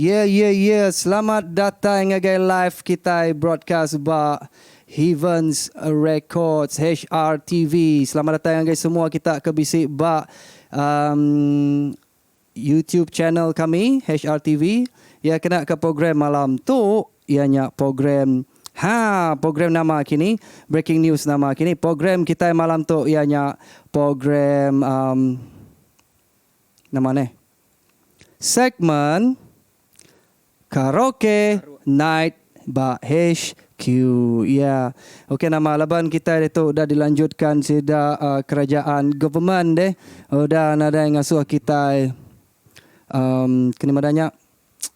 Yeah yeah yeah selamat datai ngagai live kitai broadcast ba Heavens Records HRTV. Selamat datai ngagai semua kita ke bisi ba um, YouTube channel kami HRTV. Ya kena ke program malam tu iya nya program ha program nama kini breaking news nama kini program kitai malam tu iya nya program um, nama neh Segmen Karaoke Night ba HQ. Ya. Okey nama laban kitai ditu udah dilanjutkan sida uh, kerajaan government deh. Udah nadai ngasuh kitai um, keni madah nya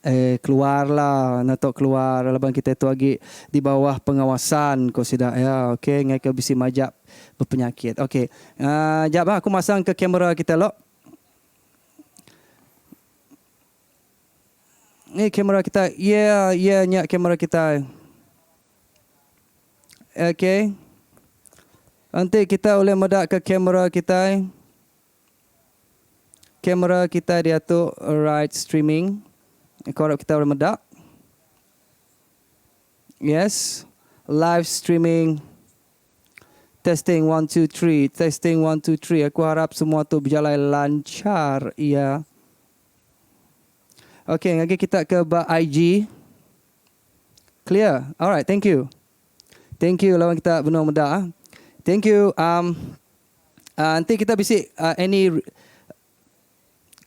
eh keluar lah neto keluar laban kitai tu agi di bawah pengawasan ko sida ya. Okey ngai ke bisi majak bepenyakit. Okey. Uh, jap ah aku masang ke kamera kita lok. Ni kamera kita. Yeah, yeah nya kamera kita. Okay. Nanti kita boleh meda ke kamera kita. Kamera kita dia tu right streaming. Aku harap kita boleh meda. Yes. Live streaming. Testing one two three testing one two three aku harap semua tu bejalai lancar iya. Ok ngagai kita ke ba IG. Clear alright thank you. Thank you lawan kita benung meda ah. Thank you um uh, enti kita bisi uh, any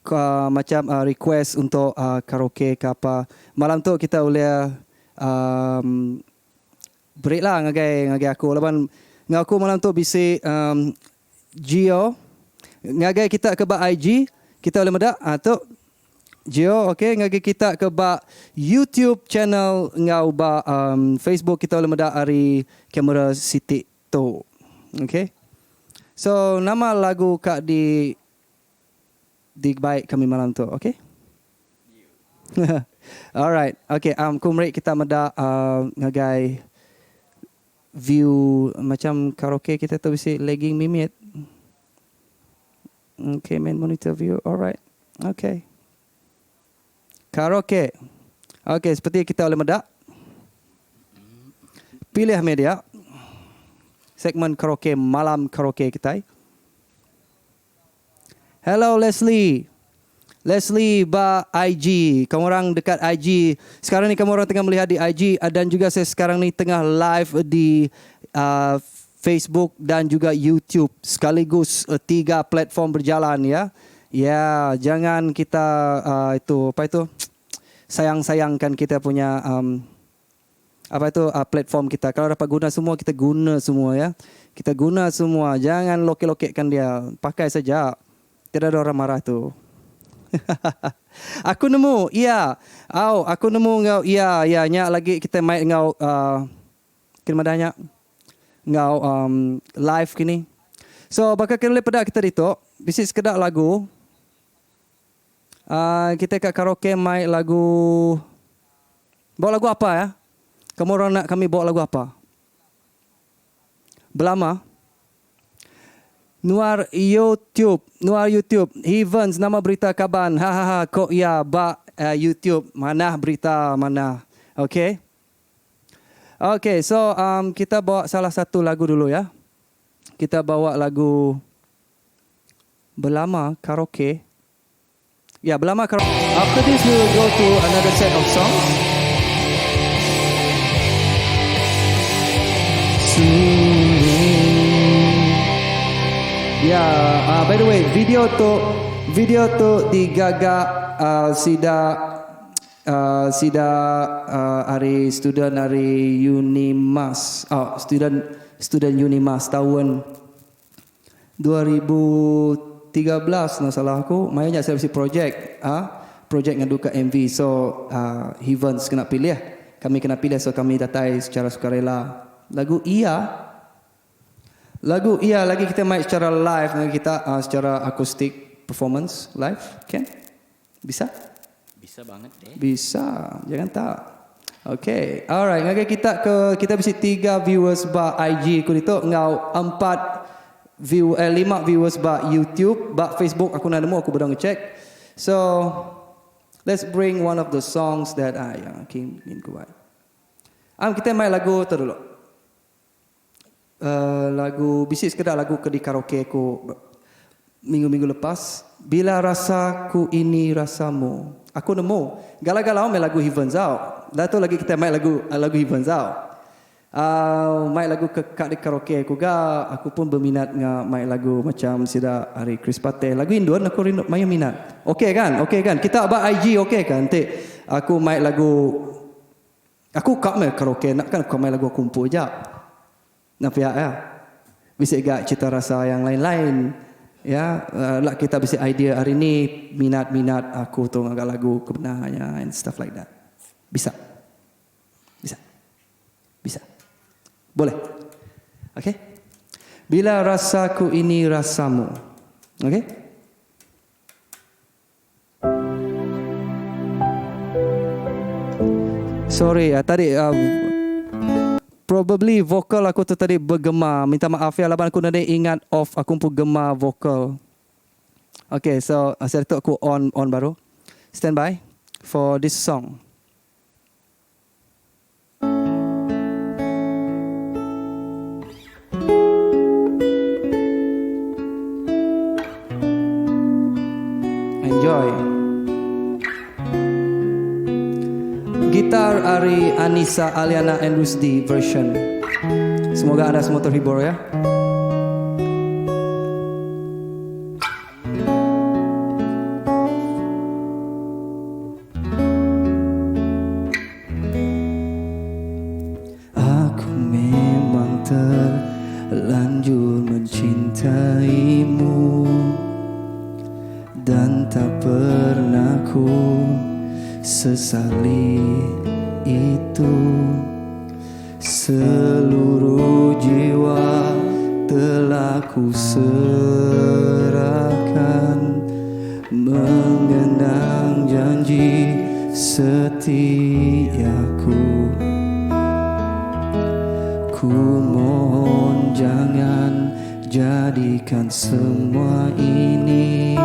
uh, macam uh, request untuk uh, karaoke ke apa malam tu kita ulih um, Beri lah ngagai ngagai aku laban enggau aku malam tu bisi um, Gio ngagai kita ke ba IG kita boleh meda ha, tu. Gio ok ngagai kita ke ba YouTube channel enggau ba um, Facebook kita ulih meda ari kamera siti tu. Ok. So nama lagu ka di dibai kami malam tu ok. Alright ok um, ku meri kita meda uh, ngagai view macam karaoke kita tu bisi lagging mimit. Okay, main monitor view. Alright. Okay. Karaoke. Okay, seperti kita boleh medak. Pilih media. Segmen karaoke malam karaoke kita. Hello Leslie. Leslie ba IG. Kamu orang dekat IG. Sekarang ni kamu orang tengah melihat di IG ah, dan juga saya sekarang ni tengah live di uh, Facebook dan juga YouTube sekaligus uh, tiga platform berjalan ya. Ya, jangan kita uh, itu apa itu sayang-sayangkan kita punya um, apa itu uh, platform kita. Kalau dapat guna semua kita guna semua ya. Kita guna semua. Jangan lokek-lokekkan dia. Pakai saja. Tidak ada orang marah tu. aku nemu, iya. Au, aku nemu ngau iya, iya nya lagi kita main ngau uh, kini madanya ngau um, live kini. So bakal kena boleh peda kita ditu, bisi sekeda lagu. Uh, kita kat karaoke main lagu bawa lagu apa ya? Kamu orang nak kami bawa lagu apa? Belama. Nuar YouTube, nuar YouTube. Evans nama berita kaban. Ha ha ha kok ya ba uh, YouTube mana berita mana. Okay. Okay, so um, kita bawa salah satu lagu dulu ya. Kita bawa lagu Belama karaoke. Ya, Belama karaoke. After this we will go to another set of songs. Ya, uh, by the way, video tu video tu digaga sida sida ari student ari Unimas. Oh, student student Unimas tahun 2013 nah salah aku. Maya nya saya bisi projek, ah, projek ngadu ke MV. So, Hivens kena pilih. Kami kena pilih so kami datai secara sukarela. Lagu Iya. Lagu Iya lagi kita main secara live dengan kita secara akustik performance live, kan? Bisa? Bisa banget deh. Bisa, jangan tak. Okay, alright. Ngagai kita ke kita bisi tiga viewers ba IG ku ditu enggau empat view eh lima viewers ba YouTube, ba Facebook aku nda nemu aku bedau ngecheck. So let's bring one of the songs that I yang king ingin ku bai. Am kita mai lagu tu dulu. Uh, lagu bisi sekeda lagu ke di karaoke ku minggu-minggu lepas. Bila rasaku ini rasamu. Aku nemu. Galau-galau mai lagu Heavens Out. Dah tu lagi kita mai lagu lagu Heavens Out. Uh, mai lagu ke kat di karaoke aku ga. Aku pun berminat nga mai lagu macam sida ari Chris Pate. Lagu Indon aku rindu mayuh minat. Okey kan? Okey kan? Kita ba IG okey kan? Enti aku mai lagu aku ka meh karaoke nak kan aku mai lagu aku empu aja. Nah pia ya. Bisi ga cita rasa yang lain-lain ya la kita bisi idea hari ni minat-minat aku tu ngaga lagu ke bena nya and stuff like that. Bisa. Bisa. Bisa. Boleh. Okay. Bila rasaku ini rasamu. Okay. Sorry, uh, tadi uh, probably vokal aku tu tadi bergema. Minta maaf ya laban aku nadai ingat off aku pun gema vokal. Okay, so asal tu aku on on baru. Stand by for this song. Enjoy. Gitar ari Anisa Aliana and Rusdi version. Semoga anda semua terhibur ya. Aku memang terlanjur mencintaimu dan tak pernah ku Sesali itu Seluruh jiwa telah ku serahkan Mengenang janji setiaku Ku mohon jangan jadikan semua ini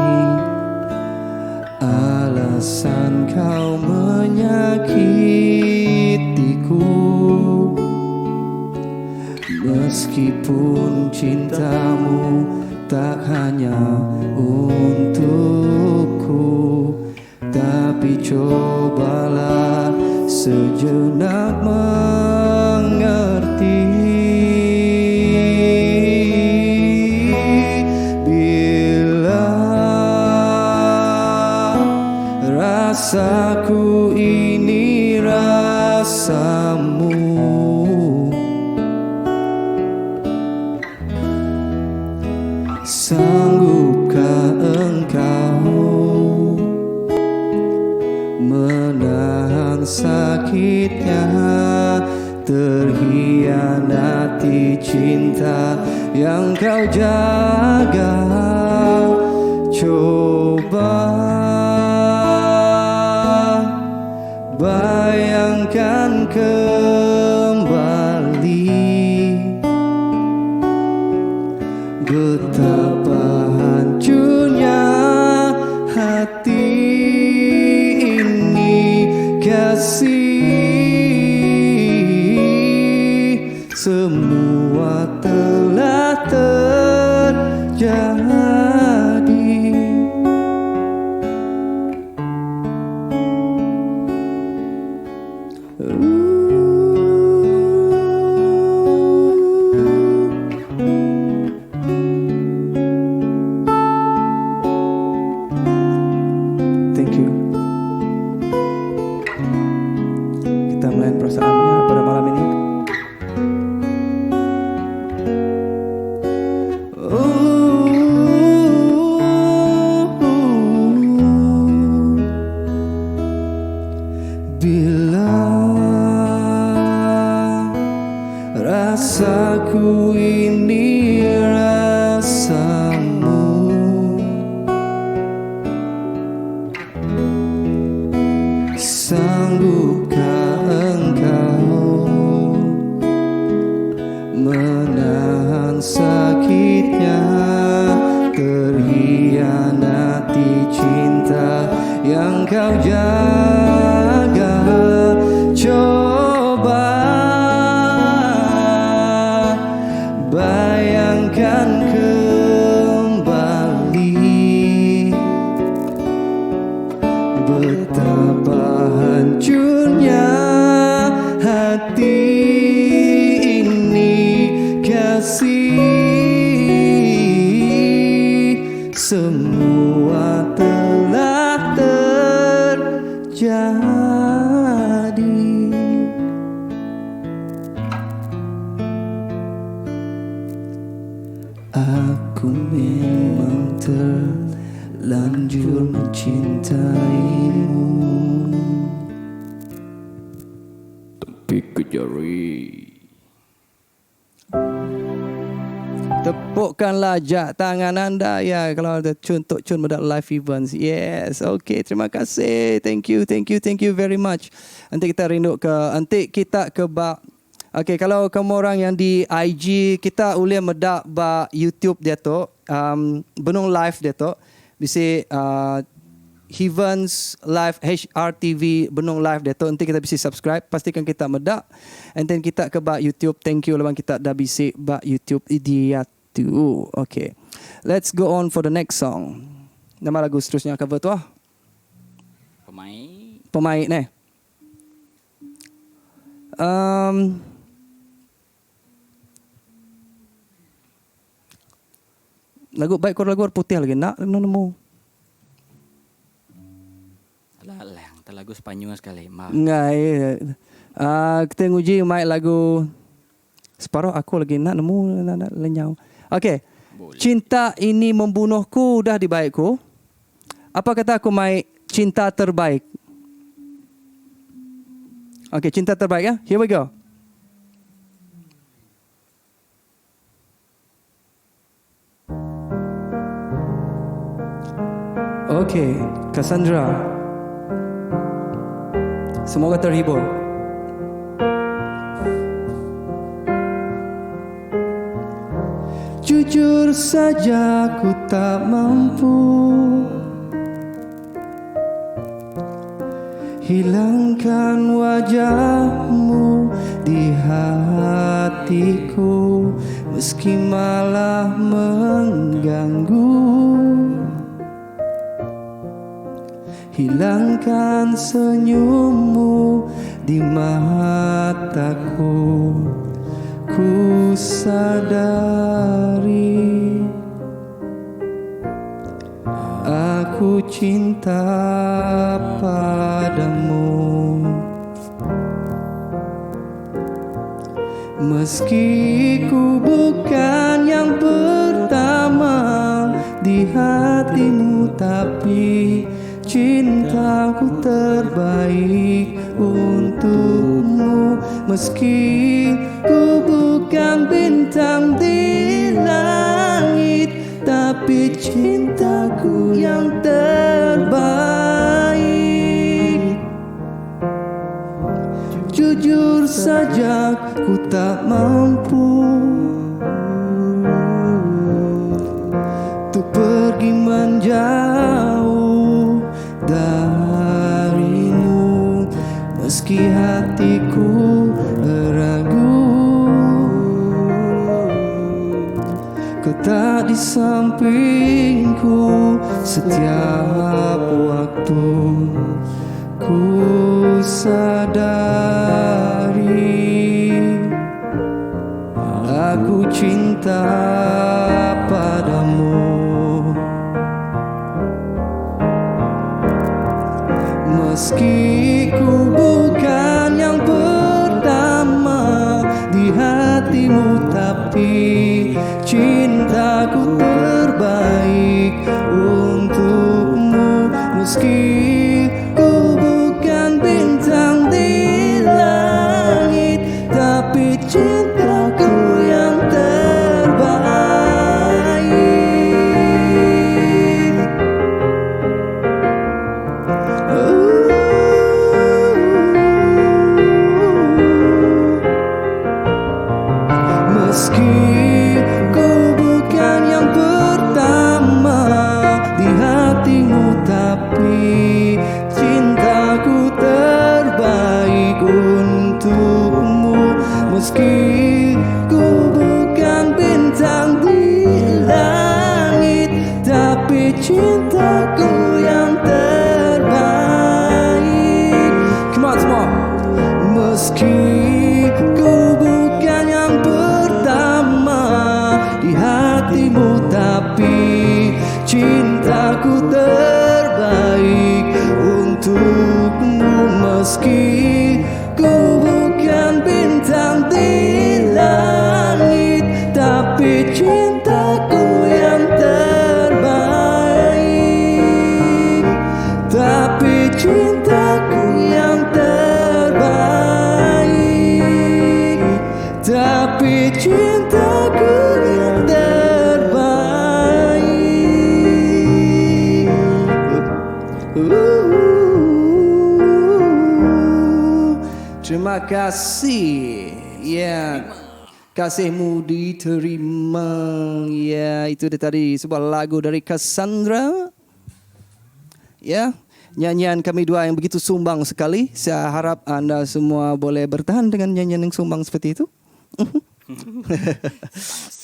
Alasan kau menyakitiku Meskipun cintamu tak hanya untukku Tapi cobalah sejenak mengerti Bila rasaku ini rasamu Sanggupkah engkau menahan sakitnya terkhianati cinta yang kau jaga Coba bayangkan kembali Betapa hancurnya hati ini kasih Semua telah terjadi. Thank you. Kita melayan perasaannya pada malam ini. Bila rasaku ini rasamu, sanggupkah engkau menahan sakitnya terkhianati cinta yang kau jaga? Coba bayangkan kembali betapa hancurnya hati ini kasih. Semua telah terjadi. Aku memang terlanjur mencintaimu. Tapi kejari. Tepukkanlah jak tangan anda ya kalau ada cun tok cun meda live events. Yes, okay, terima kasih. Thank you, thank you, thank you very much. Nanti kita rindu ke nanti kita ke bak Okay, kalau kamu orang yang di IG kita ulih meda ba YouTube dia tu, um, benung live dia tu. Bisi Heavens Live HRTV benung live dia tu. Nanti kita bisi subscribe, pastikan kita meda. And then kita ke ba YouTube. Thank you laban kita dah bisi ba YouTube dia tu. Okay. Let's go on for the next song. Nama lagu seterusnya cover tu ah. Pemain. Pemain ni. Lagu baik kau lagu orang putih lagi nak nemu. Alah lang, lagu Sepanyol sekali. Ma. Ngai. Kita nguji mai lagu separuh aku lagi nak nemu nak, nak lenyau. Okey. Boleh. Cinta ini membunuhku dah dibaikku. Apa kata aku mai cinta terbaik? Okay, cinta terbaik ya. Here we go. Okay, Cassandra. Semoga terhibur. Jujur saja ku tak mampu Hilangkan wajahmu di hatiku Meski malah mengganggu Hilangkan senyummu di mataku Ku sadari Aku cinta padamu Meski ku bukan yang pertama di hatimu Tapi cintaku terbaik untukmu Meski ku bukan bintang di langit Tapi cintaku yang terbaik Jujur saja ku tak mampu Untuk pergi menjauh darimu Meski hatiku ragu Kau tak di sampingku setiap waktu Ku sadari aku cinta padamu Meski ku bukan yang pertama di hatimu Tapi cintaku terbaik untukmu Meski ku bukan bintang di langit Tapi cintaku yang terbaik Meski ku bukan yang pertama di hatimu Tapi cintaku terbaik untukmu Meski ku bukan bintang di langit Tapi cintaku yang terbaik Come on semua Meski ku bukan yang pertama di hatimu Tapi cintaku terbaik untukmu Meski ku bukan bintang di langit Tapi cintaku yang terbaik Tapi cintaku yang terbaik Tapi cintaku yang terbaik Ooh. Terima kasih. Ya. Yeah. Kasihmu diterima. Ya, yeah, itu dia tadi sebuah lagu dari Cassandra. Ya. Yeah. Nyanyian kami dua yang begitu sumbang sekali. Saya harap anda semua boleh bertahan dengan nyanyian yang sumbang seperti itu.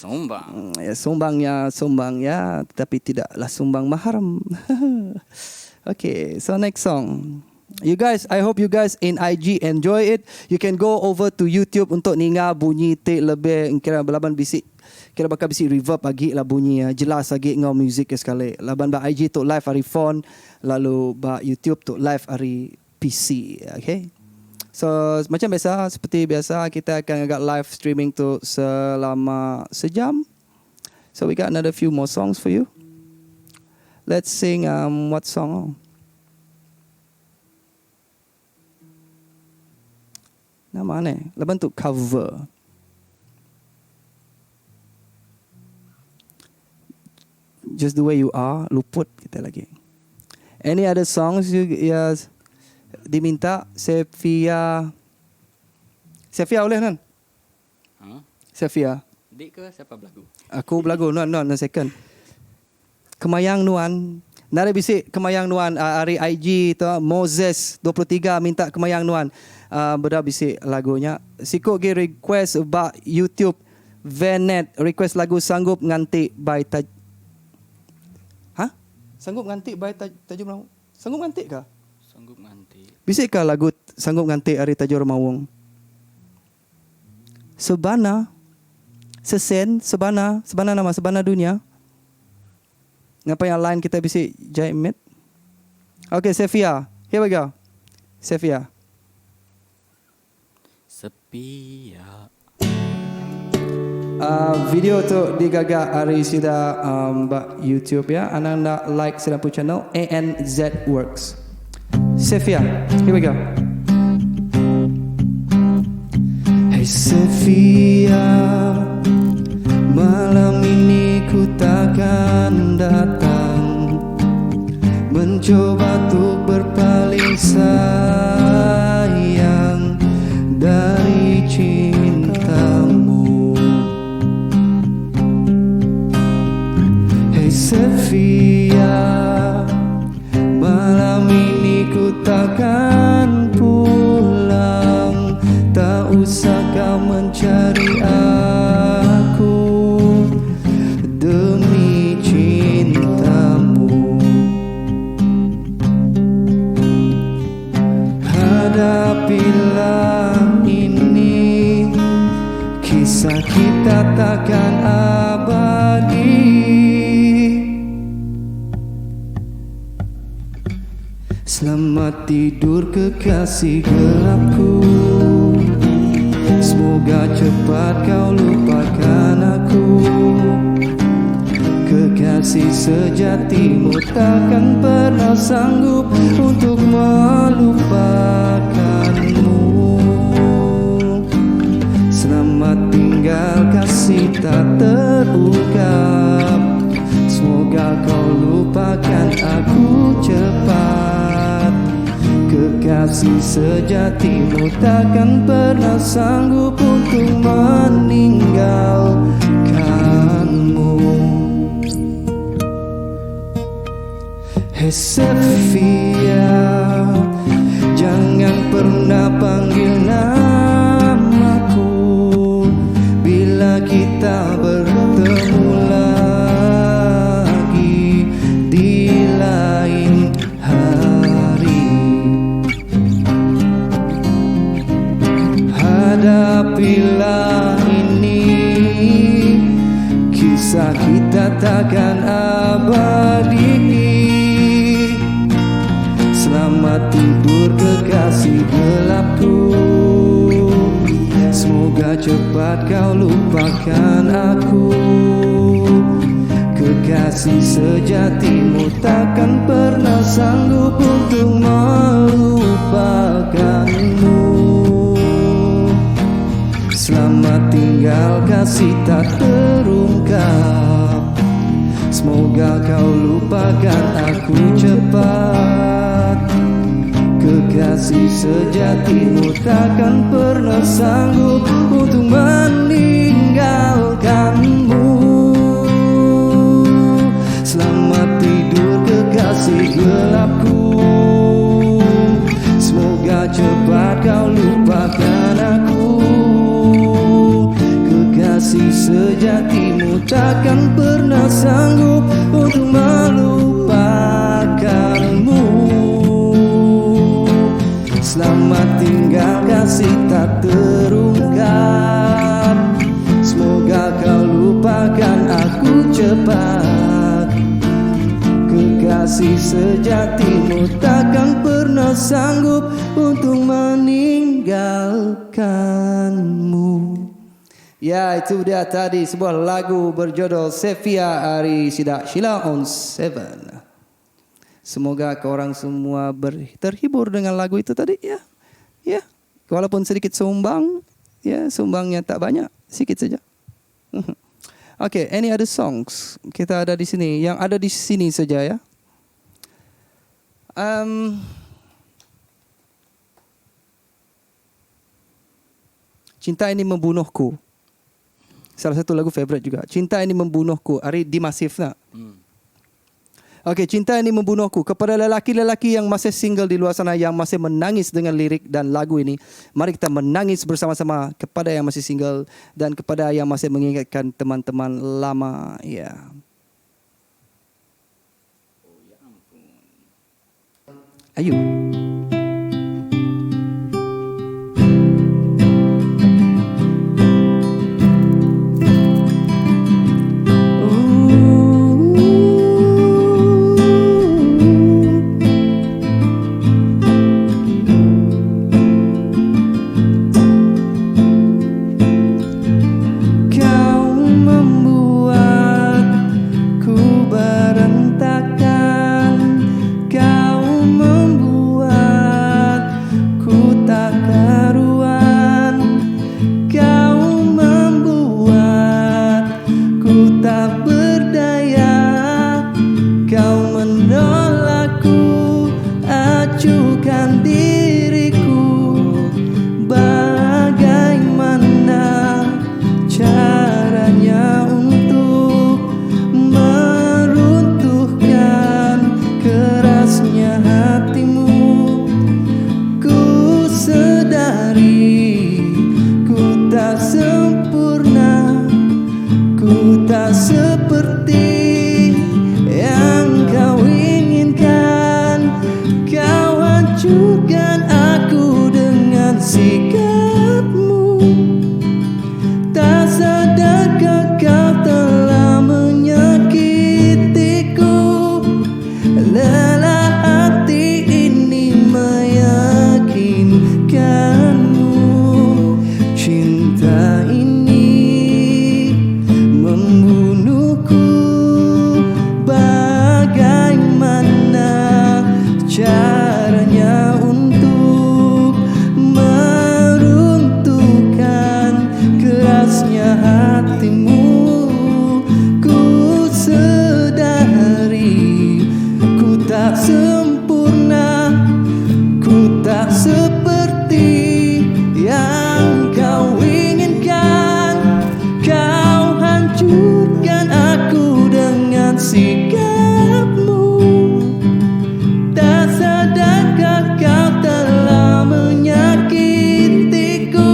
Sumbang. Ya, sumbangnya sumbang ya, tetapi tidaklah sumbang mahram. okay, so next song. You guys, I hope you guys in IG enjoy it. You can go over to YouTube untuk ninga bunyi ti lebih kira belaban bisi kira bakal bisi reverb agi lah bunyi ya. Jelas agi enggau music ke sekali. Laban ba IG tu live ari phone lalu ba YouTube tu live ari PC. Okay. So macam biasa seperti biasa kita akan agak live streaming tu selama sejam. So we got another few more songs for you. Let's sing what song? Nama neh laban tu cover. Just the way you are luput kita lagi. Any other songs you ya diminta Sefia Sefia ulih nuan? Huh? Sefia. Dik ke siapa belagu? Aku belagu nuan nuan nuan second. Kemayang nuan nadai bisi kemayang nuan ari IG tu Moses 23 minta kemayang nuan beda bisi lagu nya. Siku agi request ba YouTube Venet request lagu sanggup nganti by taj Hah? Sanggup nganti by taj Tajur Meraung. Sanggup nganti ka? Sanggup nganti. Bisi ka lagu sanggup nganti ari Tajur Remaung? Sebana sesen sebana sebana nama sebana dunia ngapa yang line kita bisi jai mit ok Sefia here we go Sefia. Sepia. Uh, video tu digaga ari sida um, ba YouTube ya. Anang enda like sida pu channel ANZ Works. Sefia, here we go. Hey Sefia, malam ini ku takkan datang Mencoba untuk berpaling sayang dari cintamu Hey Sefia Malam ini ku takkan pulang Tak usah kau mencari aku Demi cintamu Hadapilah ini Kisah kita takkan abadi Selamat tidur kekasih gelapku Semoga cepat kau lupakan aku Kekasih sejatimu takkan pernah sanggup Untuk melupakanmu Selamat tinggal kasih tak terungkap Semoga kau lupakan aku cepat Kekasih sejatimu takkan pernah sanggup untuk meninggalkanmu Hey Sefia Jangan pernah panggil namaku Bila kita bertemu lagi Di lain hari Hadapilah ini Kisah kita takkan abadi Selamat tidur kekasih gelapku Semoga cepat kau lupakan aku Kekasih sejatimu takkan pernah sanggup untuk melupakanmu Selamat tinggal kasih tak terungkap Semoga kau lupakan aku cepat Kekasih sejatimu takkan pernah sanggup untuk meninggalkanmu Selamat tidur kekasih gelapku Semoga cepat kau lupakan aku Kekasih sejatimu takkan pernah sanggup untuk melupakanmu Selamat tinggal kasih tak terungkap Semoga kau lupakan aku cepat Kekasih sejatimu takkan pernah sanggup untuk meninggalkanmu Ya itu dia tadi sebuah lagu berjudul Sefia ari sida Sheila on Seven. Semoga korang semua ber, terhibur dengan lagu itu tadi ya. Ya. Walaupun sedikit sumbang, ya sumbangnya tak banyak, sikit saja. Okay, any other songs? Kita ada di sini, yang ada di sini saja ya. Um, Cinta Ini Membunuhku. Salah satu lagu favorite juga. Cinta Ini Membunuhku. Ari D'Massive nak. Okey, Cinta Ini Membunuhku. Kepada lelaki-lelaki yang masih single di luar sana yang masih menangis dengan lirik dan lagu ini, mari kita menangis bersama-sama kepada yang masih single dan kepada yang masih mengingatkan teman-teman lama. Ya. Oh ya ampun. Ayo. Kau membuatku berantakan, kau membuatku tak karuan, kau membuatku tak berdaya, kau menolakku, acuhkan diriku. Bagaimana caranya untuk meruntuhkan kerasnya hatimu? Ku sedari ku tak sempurna, ku tak seperti yang kau inginkan. Kau hancurkan aku dengan sikapmu. Tak sadarkah kau telah menyakitiku? Lelah hati ini meyakinkanmu. Cinta ini membunuhku. Bagaimana caranya untuk meruntuhkan kerasnya hatimu? Ku sedari ku tak sempurna, ku tak seperti yang kau inginkan. Kau hancurkan aku dengan sikapmu. Tak sadarkah kau telah menyakitiku?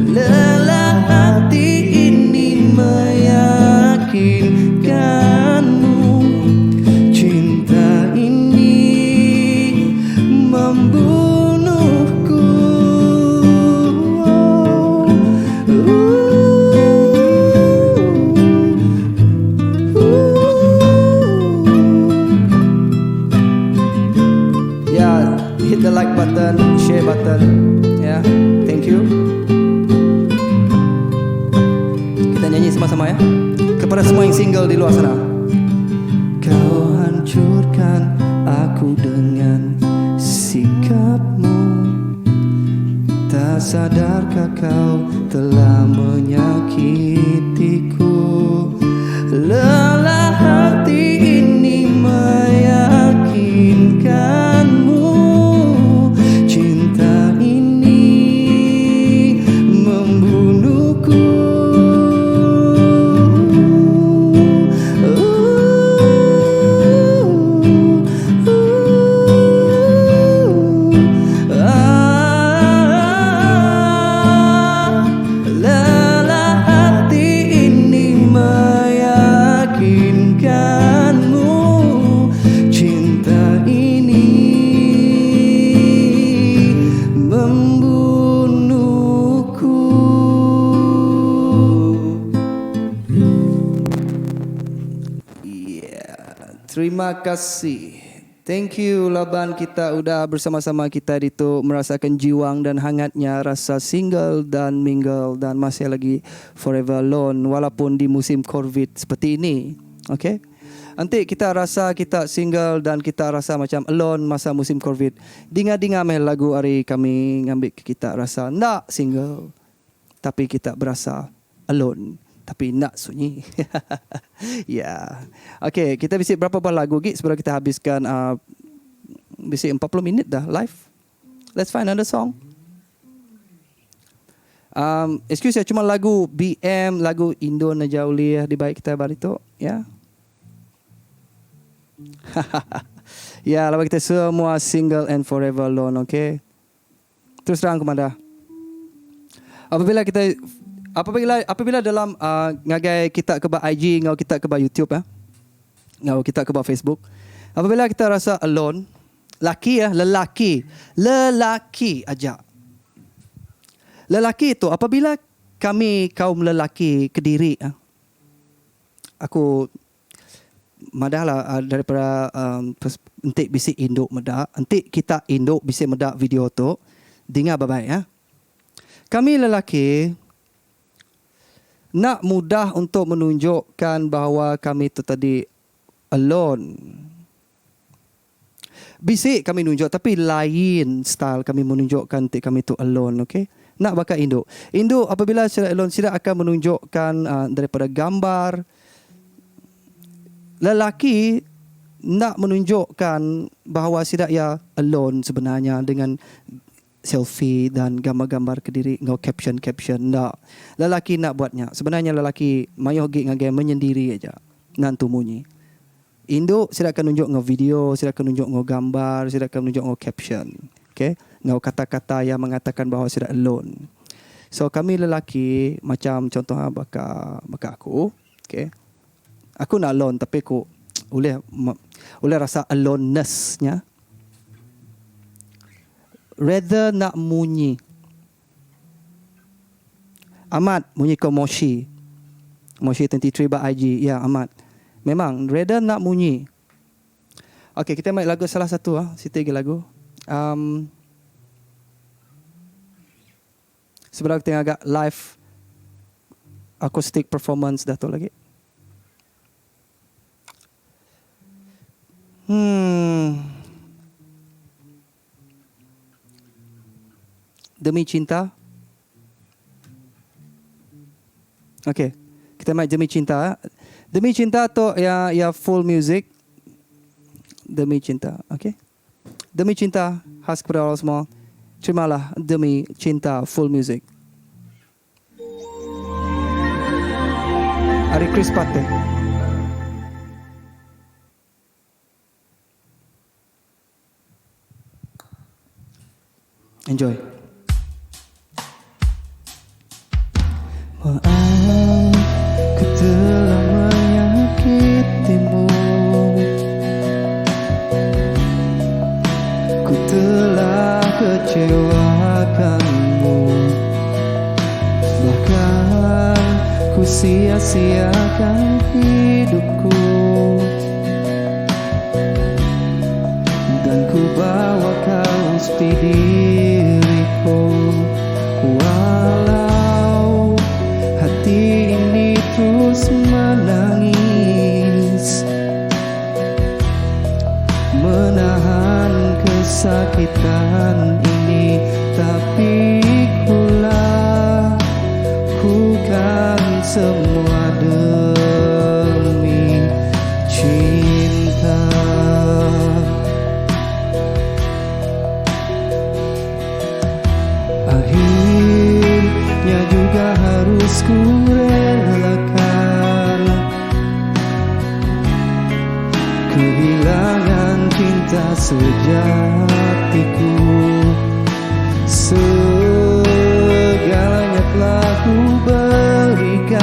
Lelah hati ini meyakinkanmu. Cinta ini membunuhku. Yeah, hit the like button, share button. Yeah, thank you. Kita nyanyi sama-sama ya. Kepada semua yang single di luar sana. Kau hancurkan aku dengan sikapmu. Tak sadarkah kau telah menyakitiku? Lelah hati ini meyakinkanmu. Cinta ini membunuhku. Lelah hati ini meyakinkanmu. Cinta ini membunuhku. Yeah. Terima kasih. Thank you laban kita udah bersama-sama kita ditu merasakan jiwang dan hangatnya rasa single dan mingle dan masih lagi forever alone walaupun di musim COVID seperti ini. Okay? Enti kita rasa kita single dan kita rasa macam alone masa musim covid, dinga-dinga meh lagu ari kami ngambi ke kita rasa enda single tapi kita berasa alone tapi enda sunyi. Ya. Okay, kita bisi berapa buah lagu agi sebelum kita habiskan uhh bisi 40 minit dah live. Let's find another song. Um, excuse ya, cuma lagu BM, lagu Indon aja ulih dibai kita ba ditu, ya. Ya, laban kita semua single and forever alone, okay. Terus terang aku madah. Apabila kita apabila apabila dalam uh, ngagai kita ke ba IG enggau kita ke ba YouTube ya. Enggau kita ke ba Facebook. Apabila kita rasa alone, Laki ya, lelaki. Lelaki aja. Lelaki tu apabila kami kaum lelaki kediri ah, aku madah lah daripada um enti bisi indu meda, enti kita indu bisi meda video tu, dinga babai ah. Kami lelaki enda mudah untuk menunjukkan bahawa kami tu tadi alone. Bisi kami nunjuk tapi lain style kami menunjukkan ti kami tu alone ok. Enda baka indu. Indu apabila sida alone sida akan menunjukkan uhh daripada gambar. Lelaki enda menunjukkan bahawa sida iya alone sebenarnya dengan selfie dan gambar-gambar kediri enggau caption-caption enda. Lelaki enda buat nya. Sebenarnya lelaki mayuh agi ngagai menyendiri aja. Enda entu munyi. Indu sida akan nunjuk enggau video, sida akan nunjuk enggau gambar, sida akan nunjuk enggau caption. Okay. Enggau kata-kata yang mengatakan bahawa sida alone. So kami lelaki macam contoh ha baka baka aku, okay. Aku enda alone tapi aku ulih ulih rasa aloneness nya. Rather enda munyi. Amat munyi ko Moshi. Moshi 23 ba IG. Ya amat. Memang rather enda munyi. Ok kita mai lagu salah satu ah siti agi lagu. Um sebedau kita ngaga live acoustic performance dah tu lagi. Hmm. Demi cinta. Okay. Kita main Demi Cinta. Demi Cinta tu ya ya full music. Demi Cinta. Okay. Demi Cinta khas kepada orang semua. Terimalah Demi Cinta full music. Ari Chris Pate. Enjoy. Maaf ku telah menyakitimu. Ku telah kecewakanmu. Bahkan ku sia-siakan hidupku. Dan ku bawa kau seperti diriku. Walau hati ini terus menangis, menahan kesakitan ini. Tapi ku lakukan semua demi cinta. Akhirnya juga harus ku relakan kehilangan cinta sejatiku. Segalanya telah ku berikan,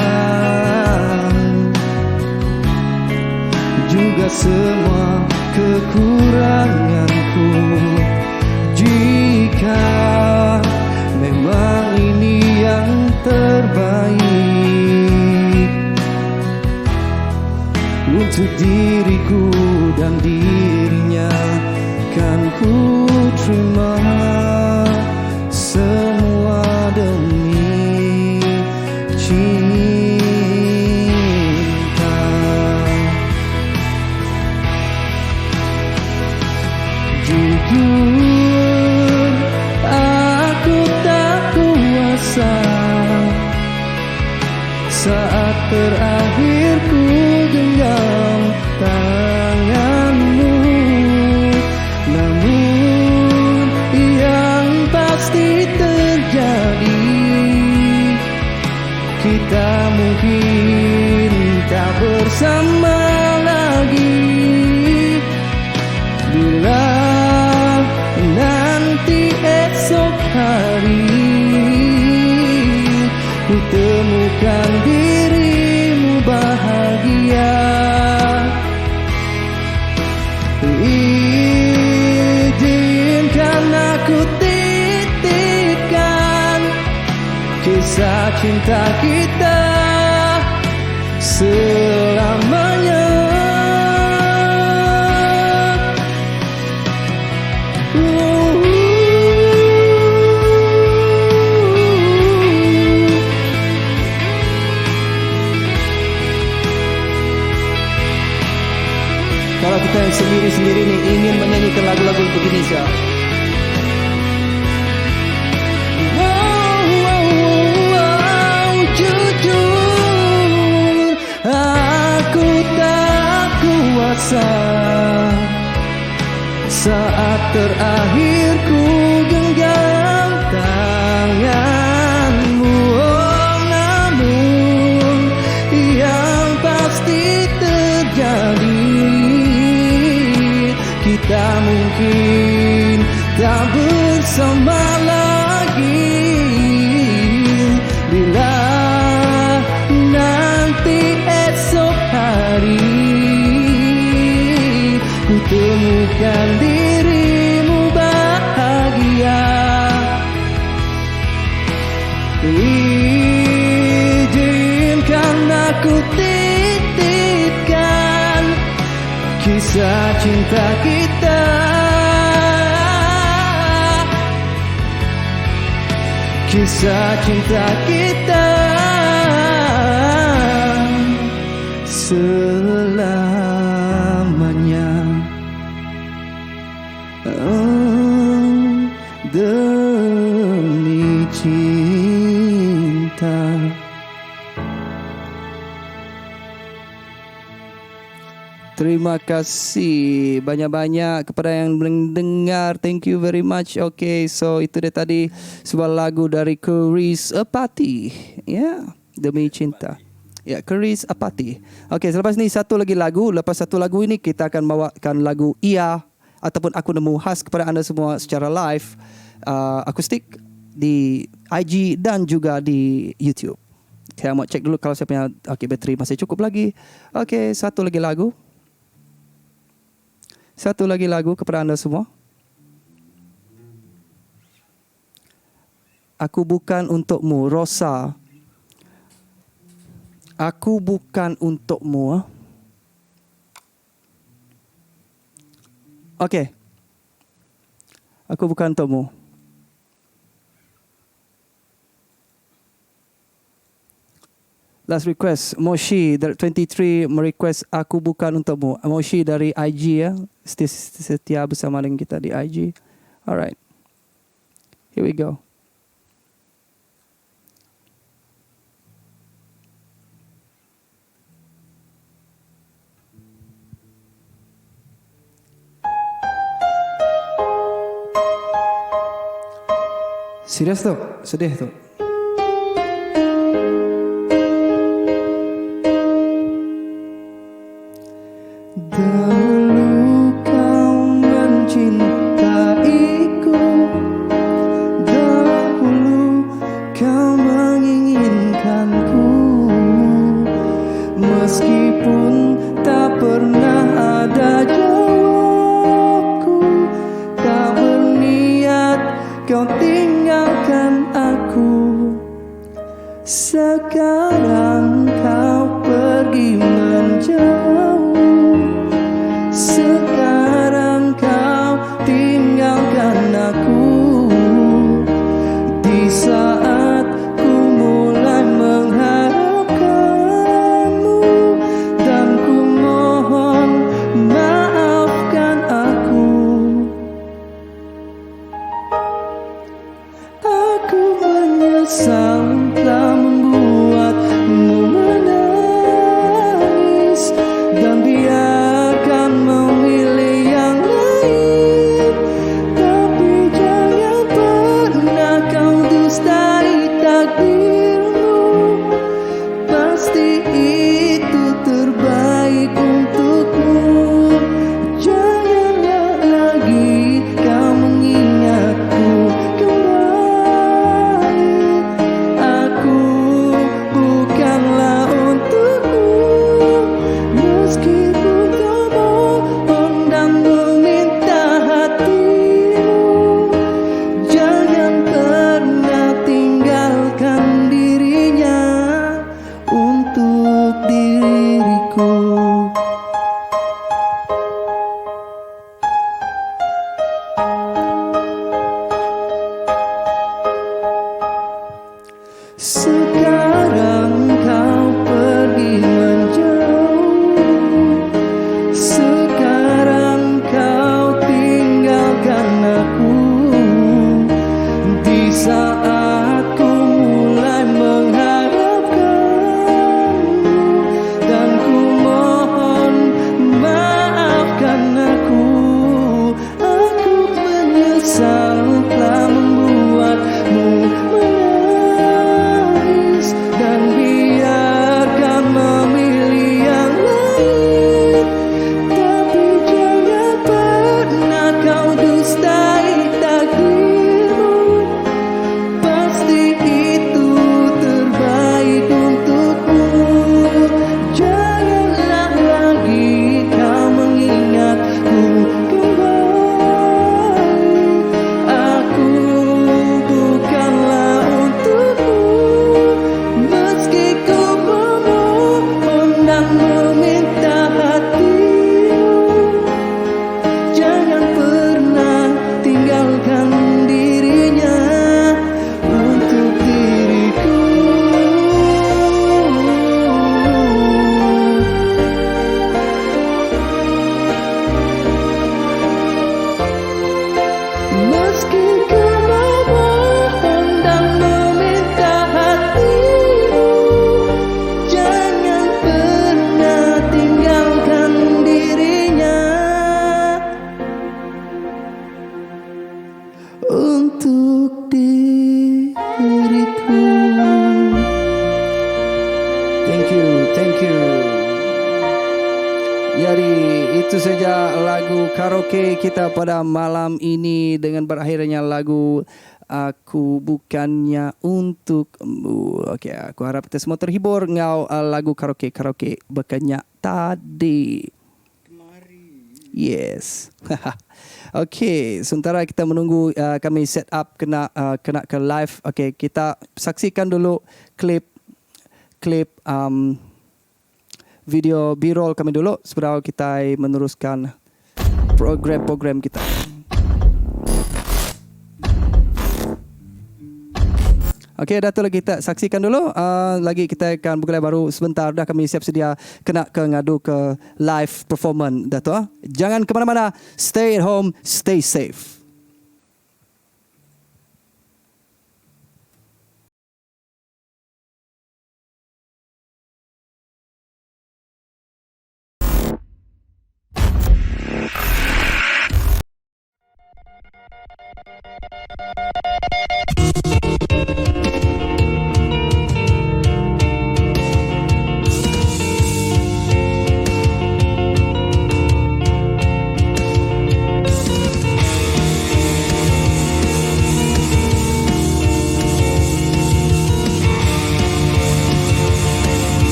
juga semua kekuranganku. Jika memang ini yang terbaik untuk diriku dan dirinya, kan ku terima semua demi cinta. Jujur aku tak kuasa Saat terakhir ku genggam tanganmu Namun yang pasti terjadi Kita mungkin tak bersama lagi Bila nanti esok hari Ku temukan dirimu bahagia Izinkan aku titipkan Kisah cinta kita selamanya. Kalau kita yang sendiri-sendiri ni ingin menyanyikan lagu-lagu begini Syah. Wow, jujur aku tak kuasa saat terakhir ku genggam tanganmu. Oh, namun yang pasti terjadi kita mungkin tak bersama lagi bila nanti esok hari ku temukan dirimu bahagia. Izinkan aku titipkan kisah cinta kita, kisah cinta kita selamanya. Oh, demi cinta. Terima kasih banyak-banyak kepada yang mendengar. Thank you very much. Okay, so itu dia tadi sebuah lagu dari Keris Apati. Ya, yeah, Demi Cinta. Ya, yeah, Keris Apati. Okay, selepas ni satu lagi lagu. Lepas satu lagu ini kita akan bawakan lagu Ia ataupun Aku Nemu khas kepada anda semua secara live akustik di IG dan juga di YouTube. Saya mau cek dulu kalau saya punya okay, bateri masih cukup lagi. Okay, satu lagi lagu. Satu lagi lagu kepada anda semua. Aku bukan untukmu, Rosa. Aku bukan untukmu. Okey. Aku bukan untukmu. Last request, Moshi dari 23 merequest Aku Bukan Untukmu. Moshi dari IG ya. Setia, setia bersama dengan kita di IG. Alright. Here we go. Serius tu? Sedih tu. Dahulu kau mencintaiku, dahulu kau menginginkanku, meskipun tak pernah ada jawabku, tak berniat kau tinggalkan aku. lagu karaoke kita pada malam ini dengan berakhirnya lagu Aku Bukannya Untukmu. Okey, aku harap kita semua terhibur enggau lagu karaoke karaoke baka nya tadi. Yes. Okey, sementara kita menunggu uh, kami set up kena uh, kena ke live. Okey, kita saksikan dulu klip klip um, video B-roll kami dulu sebedau kitai meneruskan program-program kita. Okey, dah tu lagi kita saksikan dulu. Uh, lagi kita akan bergelai baru sebentar. Dah kami siap sedia kena ke ngadu ke live performance dah tu. Ah. Jangan ke mana-mana. Stay at home, stay safe.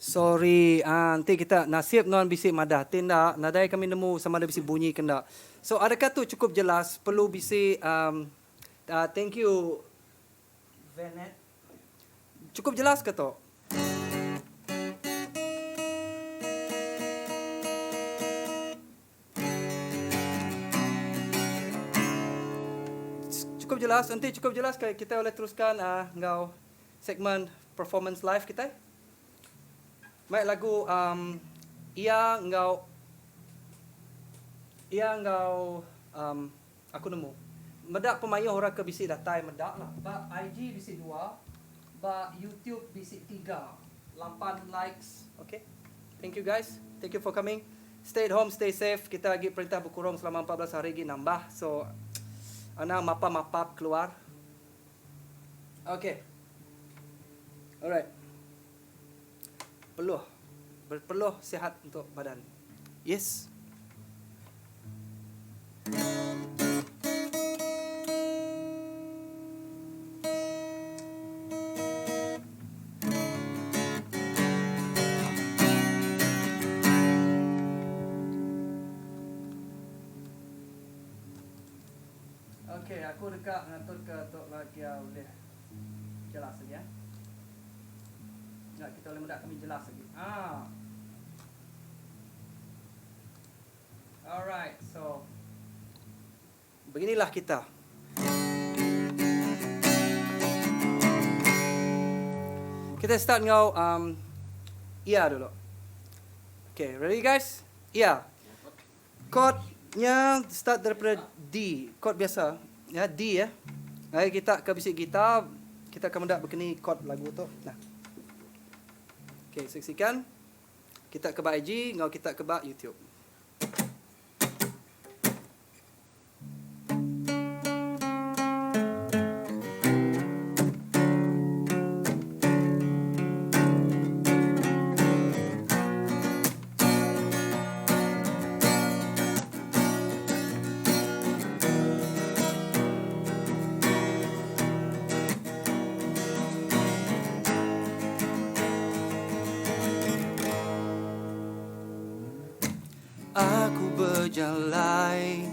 Sorry, ah enti kita nasib nuan bisi madah ti enda nadai kami nemu sama ada bisi bunyi ke enda. So adakah tu chukup jelas perlu bisi um thank you Venet. Chukup jelas ke tu? Chukup jelas, enti chukup jelas kita ulih teruskan enggau segmen performance live kitai. Mai lagu um iya enggau iya enggau um aku nemu. Meda pemayuh orang ke bisi datai meda lah. Ba IG bisi dua, ba YouTube bisi tiga. Lapan likes. Okay. Thank you guys. Thank you for coming. Stay at home, stay safe. Kita agi perintah bekurung selama 14 hari agi nambah. So anang mapap-mapap keluar. Okay. Alright. Peluh. Berpeluh sihat untuk badan. Yes. Okay, aku deka ngatur ke tu lagi ulih jelas agi eh. Nya kita ulih meda kami jelas agi. Ah. Alright, so beginilah kita. Kita start enggau um, iya dulu. Okay, ready guys? Iya. Chord nya start daripada D, chord biasa. Ya, D ya. Mari kita ke bisi gitar, kita akan meda bekeni chord lagu tu. Nah. Okey, saksikan. Kita ke ba IG enggau kita ke ba YouTube. Aku bejalai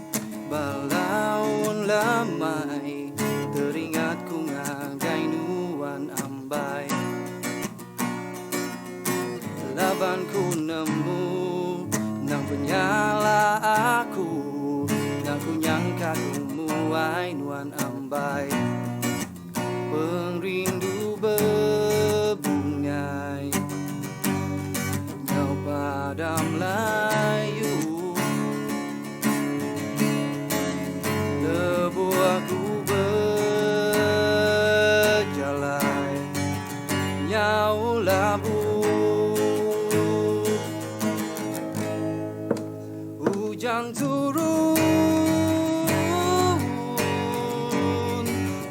ba laun lemai Teringat ku ngagai nuan ambai Laban ku nemu nang penyalah aku Nang ku nyangka ku muai nuan ambai Pengerindu bebungai Nyau padam layu Lebuh aku bejalai Nyau labu Ujan turun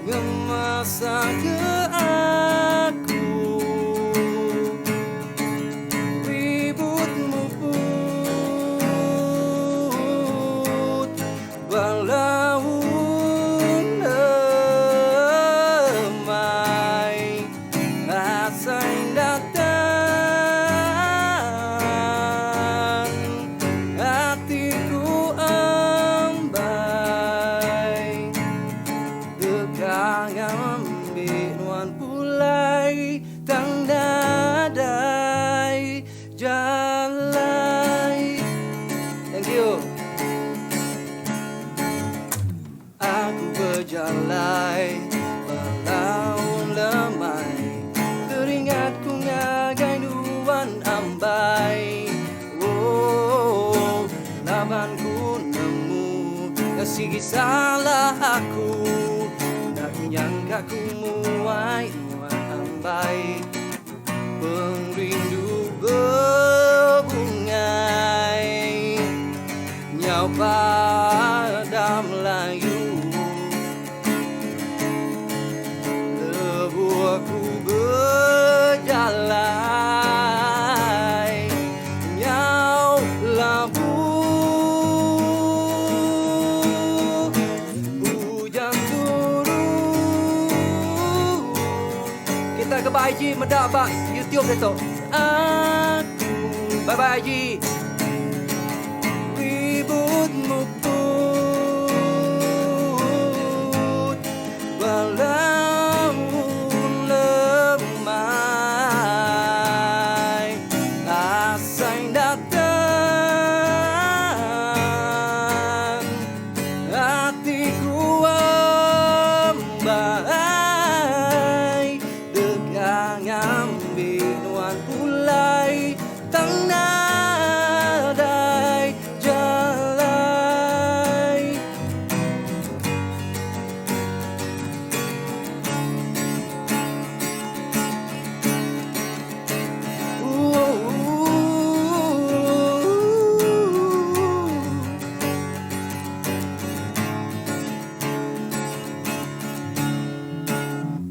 Ngemasa ke aku Ribut muput Balaun lemai Asai datang Atiku ambai Deka ngambi nuan pulai Tang nadai jalai Thank you. Aku bejalai ba laun lemai Teringat ku ngagai nuan ambai Oh laban ku nemu Sigi salah aku Enda ku nyangka ku muai nuan ambai Pengerindu bebungai Nyau padam layu Lebuh ku bejalai Nyau labu Ujan turun Kita ke ba IG meda ba YouTube ditu. Bye bye IG. Ribut muput belaun lemai asai datang atiku ambai deka ngambi nuan pulai tang nadai jalai.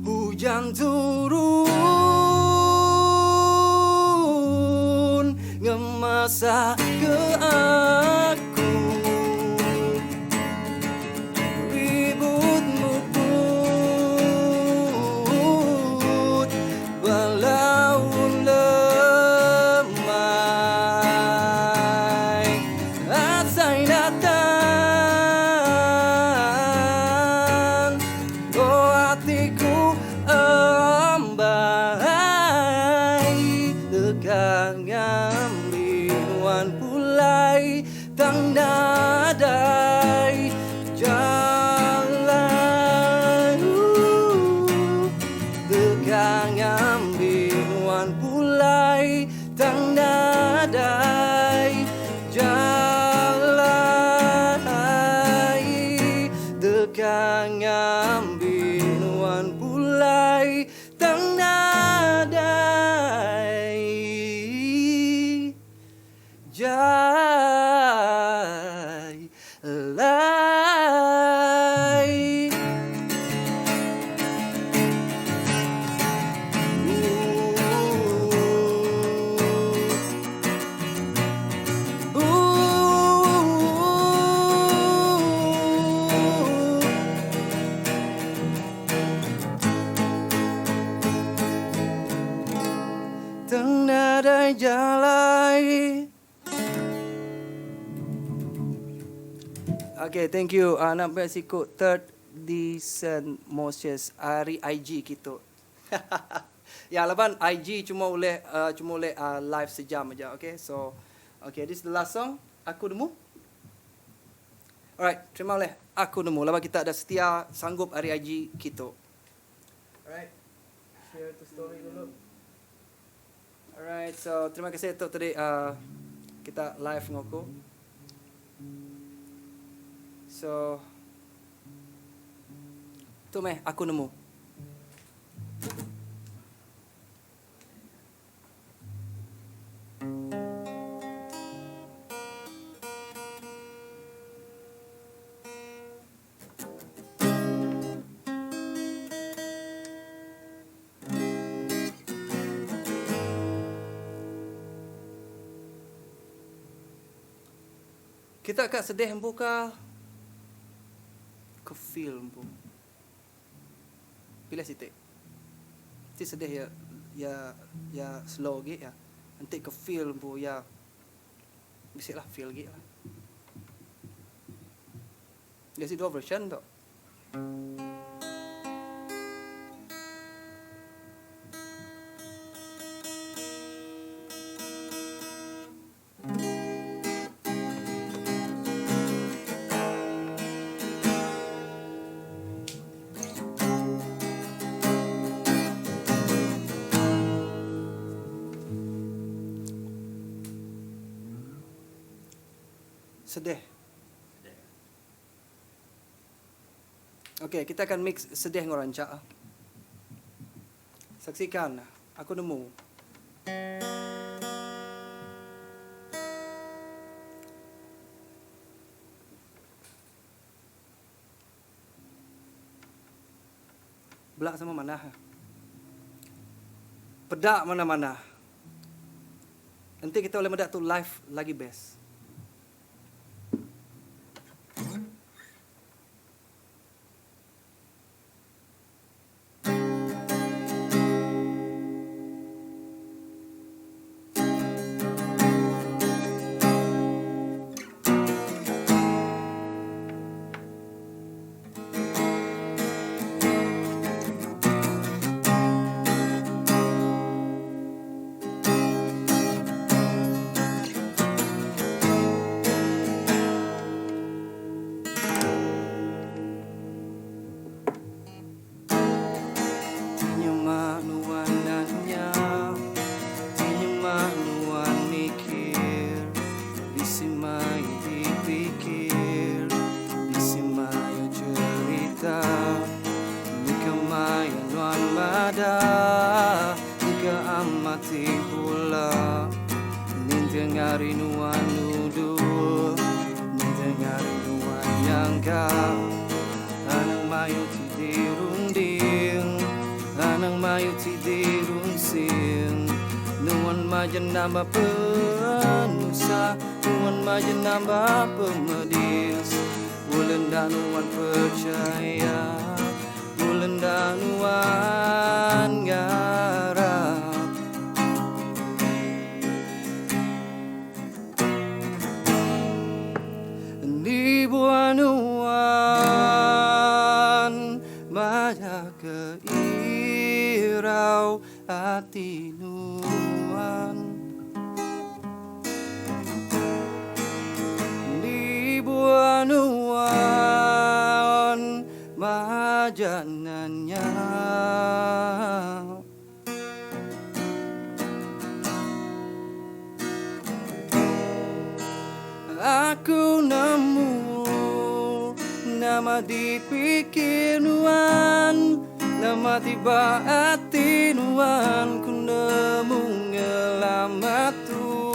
Ujan turun ngemasa ke aku Ribut muput belaun lemai Asai datang Oh atiku ambai Deka ngambi nuan pulai Tang nadai jalai Deka ngambi nuan pulai Tang nadai jalai Deka ngambi nuan pulai Tang nadai jalai. Tang nadai jalai. Okay, thank you. Anak uh, siku third decent Moses ari IG kitu. Ya laban IG cuma ulih uh, cuma ulih uh, live sejam aja, okay? So, okay, this is the last song. Aku nemu. Alright, terima ulih. Aku nemu laban kita ada setia sanggup ari IG kitu. Alright. Share to story dulu. Alright, so terima kasih tu tadi uh, kita live ngoku. So tu meh aku nemu. Kita ka sedih empu ka ke feel empu. Pilih siti. Ti sedih iya iya iya slow agi iya. Enti ke feel empu iya bisi lah feel agi lah. Bisi dua version tu. Sedih. Okey, kita akan mix sedih enggau rancak. Saksikan, aku nemu. Bela sama manah. Peda mana-mana. Enti kita ulih meda tu live lagi best. bula Ninting hari nuan nuduh Ninting hari nuan nyangka Anang mayuh ti dirunding Anang mayuh ti dirunsing Nuan majak nambah penusah Nuan majak nambah pemedis Ulih enda nuan percaya Ulih enda nuan ngarap. Ni buah nuan majak ke irau ati nuan. Ni buah nuan majak nanya. Aku nemu nama dipikir nuan Nama ti ba ati nuan Ku nemu ngelama tu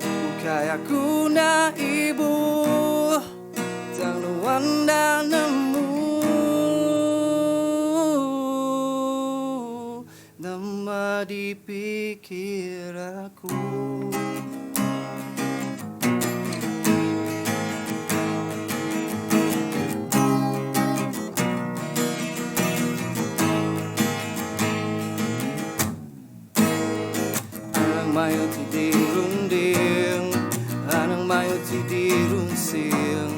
Ukai aku enda ibuh Tang nuan enda nemu Nama dipikir aku. Anang mayuh ti dirunding Anang mayuh ti dirunsing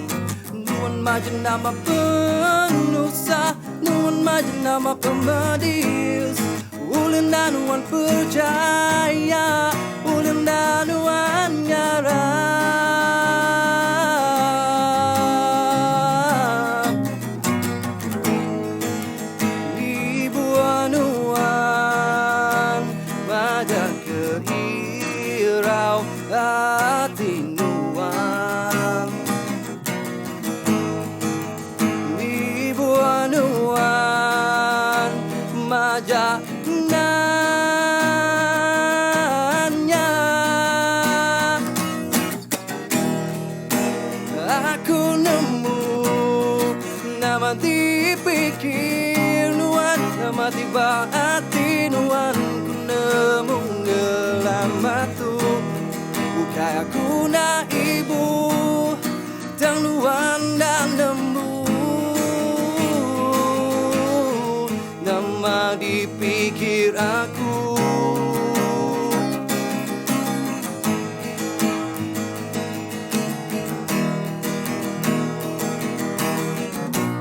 Nuan majak nama penusah Nuan majak nama pemedis Ulih enda nuan percaya Ulih enda nuan ngarap. Dibuah nuan majak ke irau ati nuan. Dibuah nuan majak nanya. Aku nemu nama ti pikir nuan Nama ti ba ati nuan Ku nemu ngelama tu Ukai aku enda ibuh Tang nuan enda nemu Nama dipikir aku.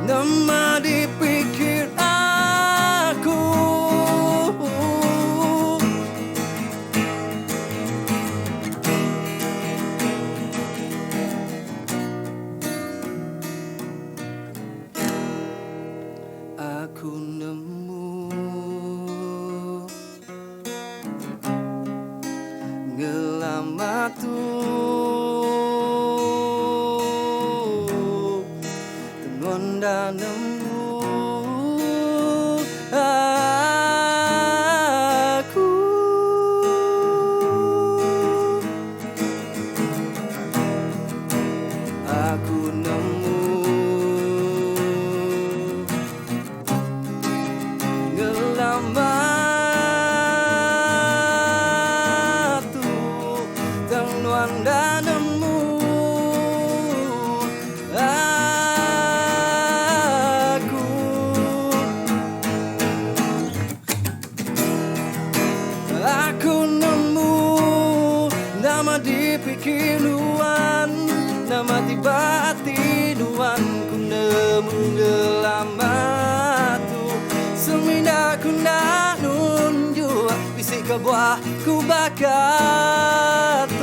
Nama dipikir aku. Aku nemu ngelama tu Tenun enda nemu aku. Aku nemu ngelama tu Tang nuan enda nemu aku. Aku nemu nama dipikir nuan Nama ti ba ati nuan Ku nemu ngelama tu Semina ku enda nunjuk Bisi kebuah ku baka tu.